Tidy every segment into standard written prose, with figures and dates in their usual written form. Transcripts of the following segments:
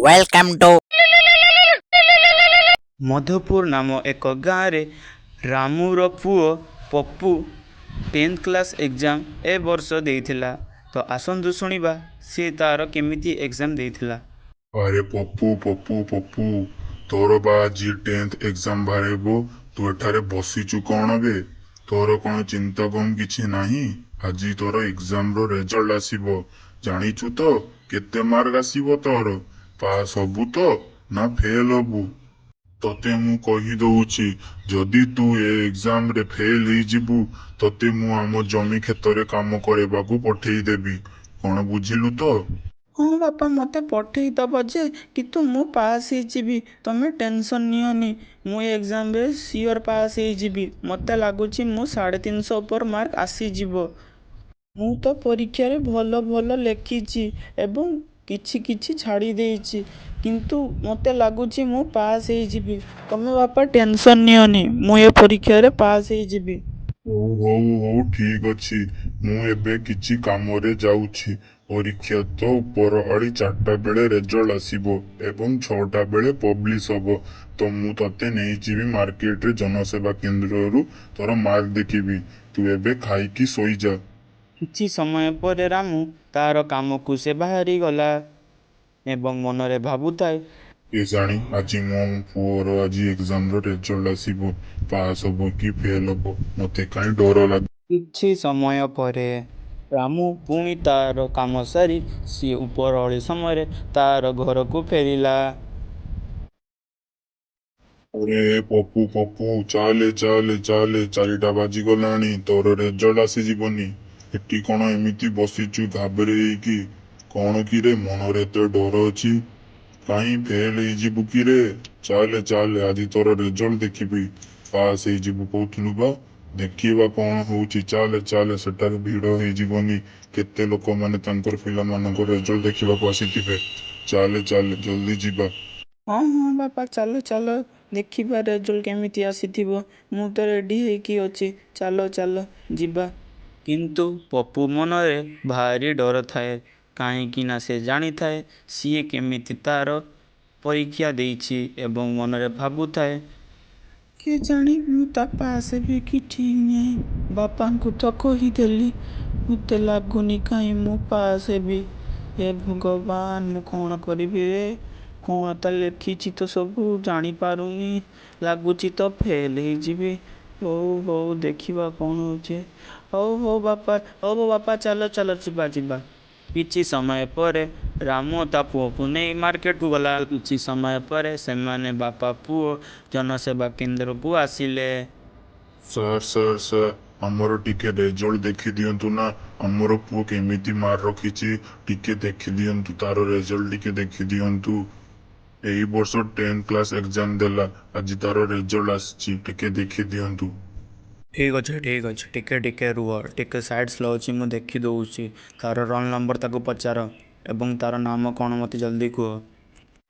Welcome to Madhupur ନାମ ଏକ ଗାଁରେ ରାମୁର ପୁଅ ପପୁ ଟେନ୍ଥ କ୍ଲାସ୍ ଏକ୍ଜାମ୍ ଏ ବର୍ଷ ଦେଇଥିଲା। ତ ଆସନ୍ତୁ ଶୁଣିବା ସିଏ ତା'ର କେମିତି ଏକ୍ଜାମ୍ ଦେଇଥିଲା। ଆରେ ପପୁ, ପପୁ, ପପୁ, ତୋର ବା ଆଜି ଟେନ୍ଥ ଏକ୍ଜାମ ବାହାରିବ, ତୁ ଏଠାରେ ବସିଛୁ କଣ ବେ? ତୋର କଣ ଚିନ୍ତା ଗମ କିଛି ନାହିଁ? ଆଜି ତୋର ଏକ୍ଜାମର ରେଜଲ୍ଟ ଆସିବ, ଜାଣିଛୁ ତ? କେତେ ମାର୍କ ଆସିବ ତୋର? ପାସ୍ ହବୁ ତ ନା ଫେଲ ହବୁ? ତତେ ମୁଁ କହିଦଉଛି, ଯଦି ତୁ ଏ ଏକ୍ଜାମରେ ଫେଲ ହେଇଯିବୁ, ତତେ ମୁଁ ଆମ ଜମି କ୍ଷେତରେ କାମ କରିବାକୁ ପଠେଇଦେବି। କଣ ବୁଝିଲୁ ତ? ହଁ ବାପା, ମୋତେ ପଠେଇଦବ ଯେ, କିନ୍ତୁ ମୁଁ ପାସ୍ ହେଇଯିବି। ତମେ ଟେନସନ୍ ନିଅନି, ମୁଁ ଏ ଏକ୍ଜାମ୍ରେ ସିଓର ପାସ୍ ହେଇଯିବି। ମୋତେ ଲାଗୁଛି ମୁଁ 350 ଉପରେ ମାର୍କ ଆସିଯିବ। ମୁଁ ତ ପରୀକ୍ଷାରେ ଭଲ ଭଲ ଲେଖିଛି ଏବଂ କିଛି କିଛି ଛାଡ଼ି ଦେଇଛି, କିନ୍ତୁ ମୋତେ ଲାଗୁଛି ମୁଁ ପାସ୍ ହେଇଯିବି। ତମେ ବାପା ଟେନସନ୍ ନିଅନି, ମୁଁ ଏ ପରୀକ୍ଷାରେ ପାସ୍ ହେଇଯିବି। ହଉ ହଉ ହଉ, ଠିକ ଅଛି। ମୁଁ ଏବେ କିଛି କାମରେ ଯାଉଛି। ପରୀକ୍ଷା ତ ଉପରଓଳି 4ଟା ବେଳେ ରେଜଲ୍ଟ ଆସିବ ଏବଂ 6ଟା ବେଳେ ପବ୍ଲିଶ ହବ। ତ ମୁଁ ତତେ ନେଇଯିବି ମାର୍କେଟରେ ଜନସେବା କେନ୍ଦ୍ରରୁ ତୋର ମାର୍କ ଦେଖିବି। ତୁ ଏବେ ଖାଇକି ଶୋଇଯା। କିଛି ସମୟ ପରେ ରାମୁ ତା'ର କାମକୁ ସେ ବାହାରିଗଲା ଏବଂ ମନରେ ଭାବୁଥାଏ, କେଜାଣି ଆଜି ମୋ ପୁଅର ଆଜି ଏକ୍ଜାମର ରେଜଲ୍ଟ ଆସିବ, ପାସ୍ ହବ କି ଫେଲ ହବ, ମତେ କାହିଁ ଡର ଲାଗୁଛି। କିଛି ସମୟ ପରେ ରାମୁ ପୁଣି ତା'ର କାମ ସାରି ସିଏ ଉପରଓଳି ସମୟରେ ତା'ର ଘରକୁ ଫେରିଲା। ଆରେ ପପୁ, ପପୁ, ଚାଲେ ଚାଲେ ଚାଲେ, 4ଟା ବାଜିଗଲାଣି, ତୋର ରେଜଲ୍ଟ ଆସିଯିବନି। ଏଠି କଣ ଏମିତି ବସିଛୁ ଘାବରେଇ ହେଇକି? କଣ କିରେ, ମନରେ ଏତେ ଡର ଅଛି? କାହିଁ ଫେଲ ହେଇଯିବୁ କିରେ? ଚାଲେ ଚାଲେ, ଆଜି ତୋର ରେଜଲ୍ଟ ଦେଖିବି। ପାସ୍ ହେଇଯିବୁ କହୁଥିଲୁ ବା, ଦେଖିବା କଣ ହଉଛି। ଚାଲେ ଚାଲେ, ସେଠାରେ ଭିଡ ହେଇଯିବନି, କେତେ ଲୋକମାନେ ତାଙ୍କର ପିଲାମାନଙ୍କ ରେଜଲ୍ଟ ଦେଖିବାକୁ ଆସିଥିବେ। ଚାଲେ ଚାଲେ, ଜଲ୍ଦି ଯିବା। ହଁ ହଁ ବାପା, ଚାଲ ଚାଲ, ଦେଖିବା ରେଜଲ୍ଟ କେମିତି ଆସିଥିବ। ମୁଁ ତ ରେଡ଼ି ହେଇକି ଅଛି, ଚାଲ ଚାଲ ଯିବା। କିନ୍ତୁ ପପୁ ମନରେ ଭାରି ଡର ଥାଏ, କାହିଁକି ନା ସେ ଜାଣିଥାଏ ସିଏ କେମିତି ତା'ର ପରୀକ୍ଷା ଦେଇଛି ଏବଂ ମନରେ ଭାବୁଥାଏ, କେଜାଣି ମୁଁ ତା ପାସ୍ ହେବି କି ଠିକ୍ ନାହିଁ। ବାପାଙ୍କୁ ତ କହିଦେଲି, ମୋତେ ଲାଗୁନି କାହିଁ ମୁଁ ପାସ୍ ହେବି। ହେ ଭଗବାନ, ମୁଁ କଣ କରିବି ରେ? କଣ ତା ଲେଖିଛି ତ ସବୁ ଜାଣିପାରୁନି, ଲାଗୁଛି ତ ଫେଲ୍ ହେଇଯିବି। ହଉ ହଉ, ଦେଖିବା କଣ ହେଉଛି। ହଉ ହଉ ବାପା, ହଉ ହଉ ବାପା, ଚାଲ ଚାଲ, ଯିବା ଯିବା। କିଛି ସମୟ ପରେ ରାମୁ ତା ପୁଅକୁ ନେଇ ମାର୍କେଟକୁ ଗଲା। କିଛି ସମୟ ପରେ ସେମାନେ ବାପା ପୁଅ ଜନସେବା କେନ୍ଦ୍ରକୁ ଆସିଲେ। ସାର୍, ସାର୍, ସାର୍, ଆମର ଟିକେ ରେଜଲ୍ଟ ଦେଖିଦିଅନ୍ତୁ ନା। ଆମର ପୁଅ କେମିତି ମାର୍କ ରଖିଛି ଟିକେ ଦେଖିଦିଅନ୍ତୁ, ତାର ରେଜଲ୍ଟ ଟିକେ ଦେଖିଦିଅନ୍ତୁ। ଏଇ ବର୍ଷ ଟେନ୍ଥ କ୍ଲାସ ଏକ୍ଜାମ ଦେଲା, ଆଜି ତାର ରେଜଲ୍ଟ ଆସିଛି, ଟିକେ ଦେଖିଦିଅନ୍ତୁ। ଠିକ୍ ଅଛି, ଠିକ୍ ଅଛି, ଟିକେ ଟିକେ ରୁହ, ଟିକେ ସାଇଟ୍ ସ୍ଲୋ ଅଛି, ମୁଁ ଦେଖିଦେଉଛି। ତାର ରୋଲ୍ ନମ୍ବର ତାକୁ ପଚାର ଏବଂ ତାର ନାମ କ'ଣ ମୋତେ ଜଲ୍ଦି କୁହ।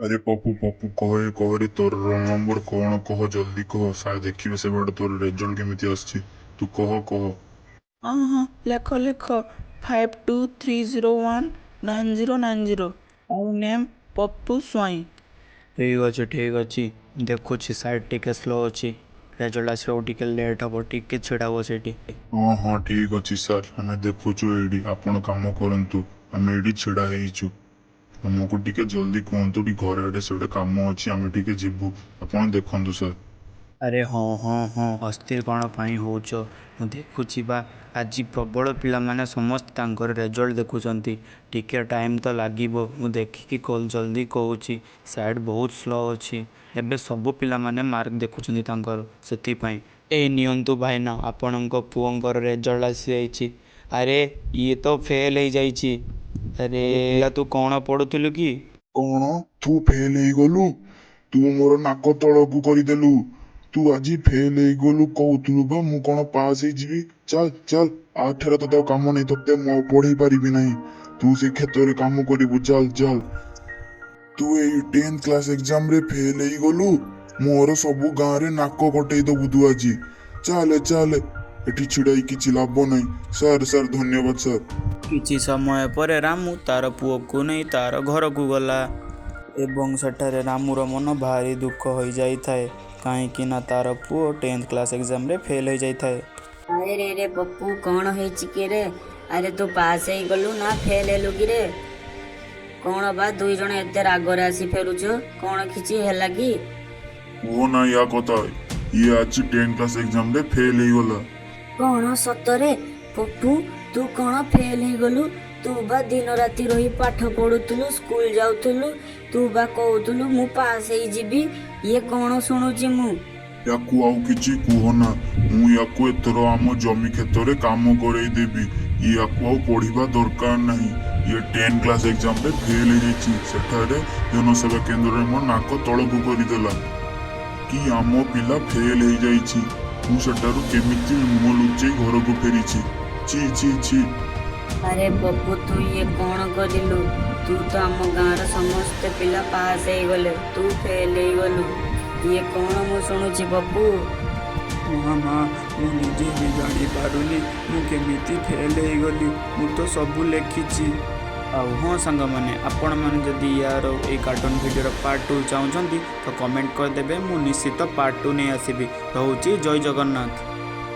ଆରେ ପପୁ, ପପୁ, କହରେ କହରେ, ତୋର ରୋଲ ନମ୍ବର କଣ କହ, ଜଲ୍ଦି କହ। ସାର୍ ଦେଖିବେ ସେବାଟେ ତୋର ରେଜଲ୍ଟ କେମିତି ଆସିଛି। ତୁ କହ, କହ। ହଁ ହଁ, ଲେଖ ଲେଖ, 523019090, ଆଉ ନେମ୍ ପପୁ ସ୍ୱାଇଁ। ଠିକ୍ ଅଛି, ଠିକ୍ ଅଛି, ଦେଖୁଛି। ସାଇଟ୍ ଟିକେ ସ୍ଲୋ ଅଛି, ରେଜଲ୍ଟ ଆସିବାକୁ ଟିକେ ଲେଟ୍ ହେବ, ଟିକେ ଛିଡ଼ା ହୁଅ ସେଇଠି। ହଁ ହଁ, ଠିକ ଅଛି ସାର୍, ଆମେ ଦେଖୁଛୁ ଏଇଠି। ଆପଣ କାମ କରନ୍ତୁ, ଆମେ ଏଇଠି ଛିଡ଼ା ହେଇଛୁ। ଆମକୁ ଟିକେ ଜଲ୍ଦି କୁହନ୍ତୁ କି ଘରେ ଆଡ଼େ ସେଆଡ଼େ କାମ ଅଛି, ଆମେ ଟିକେ ଯିବୁ। ଆପଣ ଦେଖନ୍ତୁ ସାର୍। ଆରେ ହଁ ହଁ ହଁ, ଅସ୍ଥିର କ'ଣ ପାଇଁ ହେଉଛ? ମୁଁ ଦେଖୁଛି ବା। ଆଜି ପ୍ରବଳ ପିଲାମାନେ ସମସ୍ତେ ତାଙ୍କର ରେଜଲ୍ଟ ଦେଖୁଛନ୍ତି, ଟିକେ ଟାଇମ୍ ତ ଲାଗିବ। ମୁଁ ଦେଖିକି କଲ୍ ଜଲ୍ଦି କହୁଛି। ସାଇଟ୍ ବହୁତ ସ୍ଲୋ ଅଛି ଏବେ, ସବୁ ପିଲାମାନେ ମାର୍କ ଦେଖୁଛନ୍ତି ତାଙ୍କର, ସେଥିପାଇଁ। ଏଇ ନିଅନ୍ତୁ ଭାଇନା, ଆପଣଙ୍କ ପୁଅଙ୍କର ରେଜଲ୍ଟ ଆସିଯାଇଛି। ଆରେ, ଇଏ ତ ଫେଲ୍ ହେଇଯାଇଛି। ଆରେ ପିଲା, ତୁ କ'ଣ ପଢ଼ୁଥିଲୁ କି? କଣ, ତୁ ଫେଲ ହେଇଗଲୁ? ତୁ ମୋର ନାକ ତଳକୁ କରିଦେଲୁ। ତୁ ଆଜି ଫେଲ ହେଇଗଲୁ, କହୁଥିଲୁ ବା ମୁଁ କଣ ପାସ୍ ହେଇଯିବି। ଚାଲ ଚାଲ, ଆଠାରେ ତତେ ଆଉ କାମ ନାହିଁ, ତତେ ମୁଁ ଆଉ ପଢେଇ ପାରିବି ନାହିଁ। ତୁ ସେ କ୍ଷେତରେ କାମ କରିବୁ, ଚାଲ ଚାଲ। ତୁ ଏଇ ଟେନ୍ଥ କ୍ଲାସ ଏକ୍ଜାମରେ ଫେଲ ହେଇଗଲୁ, ମୋର ସବୁ ଗାଁରେ ନାକ କଟେଇ ଦବୁ ତୁ ଆଜି। ଚାଲେ ଚାଲେ, ଏଠି ଛିଡ଼ା ହେଇ କିଛି ଲାଭ ନାହିଁ। ସାର୍, ସାର୍, ଧନ୍ୟବାଦ ସାର୍। କିଛି ସମୟ ପରେ ରାମୁ ତାର ପୁଅକୁ ନେଇ ତାର ଘରକୁ ଗଲା। ଏବଂ ସେଠାରେ ରାମୁର ମନ ଭାରି ଦୁଃଖ ହୋଇଯାଇଥାଏ, କାହିଁକି ନା ତାର ପୁଅ ଟେନ୍ଥ କ୍ଲାସ୍ ଏକ୍ଜାମ୍ରେ ଫେଲ୍ ହୋଇଯାଇଥାଏ। ଆରେ ରେ ରେ ପପୁ, କ'ଣ ହେଇଛି କି ରେ? ଆରେ ତୁ ପାସ୍ ହେଇଗଲୁ ନା ଫେଲ୍ ହେଲୁ କି ରେ? କ'ଣ ବା ଦୁଇ ଜଣ ଏତେ ରାଗରେ ଆସି ଫେରୁଛ? କ'ଣ କିଛି ହେଲା କି? କୁହ ନା ୟା କଥା, ଇଏ ଆଜି ଟେନ୍ଥ କ୍ଲାସ୍ ଏକ୍ଜାମ୍ରେ ଫେଲ୍ ହେଇଗଲା। କ'ଣ ସତରେ ପପୁ, ତୁ କ'ଣ ଫେଲ୍ ହେଇଗଲୁ? ତୁ ବା ଦିନ ରାତି ରହି ପାଠ ପଢୁଥିଲୁ, ସ୍କୁଲ ଯାଉଥିଲୁ, ତୁ ବା କହୁଥିଲୁ ମୁଁ ପାସ୍ ହେଇଯିବି। ଇଏ କ'ଣ ଶୁଣୁଛି ମୁଁ? ୟାକୁ ଆଉ କିଛି କୁହ ନା। ମୁଁ ୟାକୁ ଏଥର ଆମ ଜମି କ୍ଷେତରେ କାମ କରେଇ ଦେବି। ୟାକୁ ଆଉ ପଢିବା ଦରକାର ନାହିଁ। ଇଏ ଟେନ୍ଥ କ୍ଲାସ୍ ଏକ୍ଜାମ୍ରେ ଫେଲ୍ ହେଇଯାଇଛି। ସେଠାରେ ଜନସେବା କେନ୍ଦ୍ରରେ ମୋ ନାକ ତଳକୁ କରିଦେଲା କି ଆମ ପିଲା ଫେଲ୍ ହେଇଯାଇଛି। ମୁଁ ସେଠାରୁ କେମିତି ମୁହଁ ଲୁଚେଇ ଘରକୁ ଫେରିଛି। ଛି ଛି ଛି। ଆରେ ପପୁ, ତୁ ଇଏ କ'ଣ କରିଲୁ? ତୁ ତ ଆମ ଗାଁର ସମସ୍ତେ ପିଲା ପାସ୍ ହେଇଗଲେ, ତୁ ଫେଲ୍ ହେଇଗଲୁ। ଇଏ କ'ଣ ମୁଁ ଶୁଣୁଛି ପପୁ? ମା ମା, ମୁଁ ନିଜେ ବି ଜାଣିପାରୁନି ମୁଁ କେମିତି ଫେଲ୍ ହେଇଗଲି। ମୁଁ ତ ସବୁ ଲେଖିଛି। ଆଉ ହଁ ସାଙ୍ଗମାନେ, ଆପଣମାନେ ଯଦି ୟାର ଏଇ କାର୍ଟୁନ୍ ଭିଡ଼ିଓର ପାର୍ଟ 2 ଚାହୁଁଛନ୍ତି ତ କମେଣ୍ଟ କରିଦେବେ, ମୁଁ ନିଶ୍ଚିତ ପାର୍ଟ 2 ନେଇ ଆସିବି। ରହୁଛି, ଜୟ ଜଗନ୍ନାଥ।